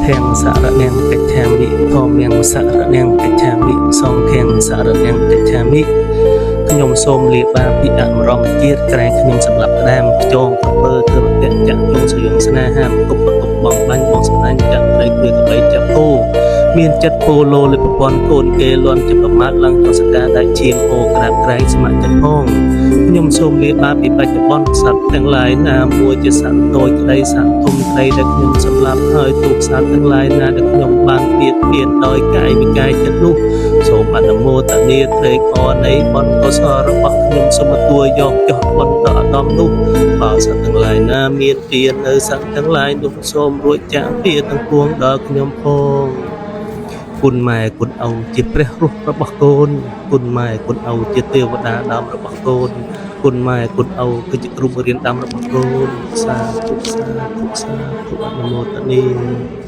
ធំ សរណង្ គច្ឆាមិ ធម្មំ សរណង្ គច្ឆាមិ សង្ឃំ សរណង្ គច្ឆាមិខ្ញុំសូមលាបាពីអមរមជាតិក្រែងខ្ញុំសម្លាប់ក្តាមខ្យងក្រពើធ្វើអតិចាក់ជងសយងស្នេហាគប់ប្រកបបងបាញ់បងសម្លាញ់ចាក់ព្រៃគឺកបីចាប់គោមានចិត្តពោលោលើប្រព័ន្ធកូនគេលន់ជាប្រមាថឡើងទសកាដែលឈាមហូរក្រាបក្រែងស្ម័គ្រចិត្តផងខ្ញុំសូមលាបាពីបច្ចុប្បន្នសត្វទាំងឡាយណាមួយជាសត្វតូចក្តីសត្វធំក្តីដែលខ្ញុំសម្លាប់ហើយទូកសត្វទាំងឡាយណាដែលខ្ញុំបានបៀតបៀនដោយកាយវិកាយចិត្តនោះសូមអនុមោទនាត្រេកអរនៃបុណ្យកុសលរបស់ខ្ញុំសូមទទួលយកចុះបុណ្យដ៏ឧត្តមនោះបើសត្វទាំងឡាយណាមានពៀននៅសត្វទាំងឡាយនោះសូមរួចចាកពៀនទាំងពួងដល់ខ្ញុំផងគុណម៉ែគុណឪជាព្រះរស់របស់កូនគុណម៉ែគុណឪជាទេវតាដើមរបស់កូនគុណម៉ែគុណឪគឺជាគ្រូបង្រៀនដើមរបស់កូនសាធុសាធុសាធុអនុមោទនា។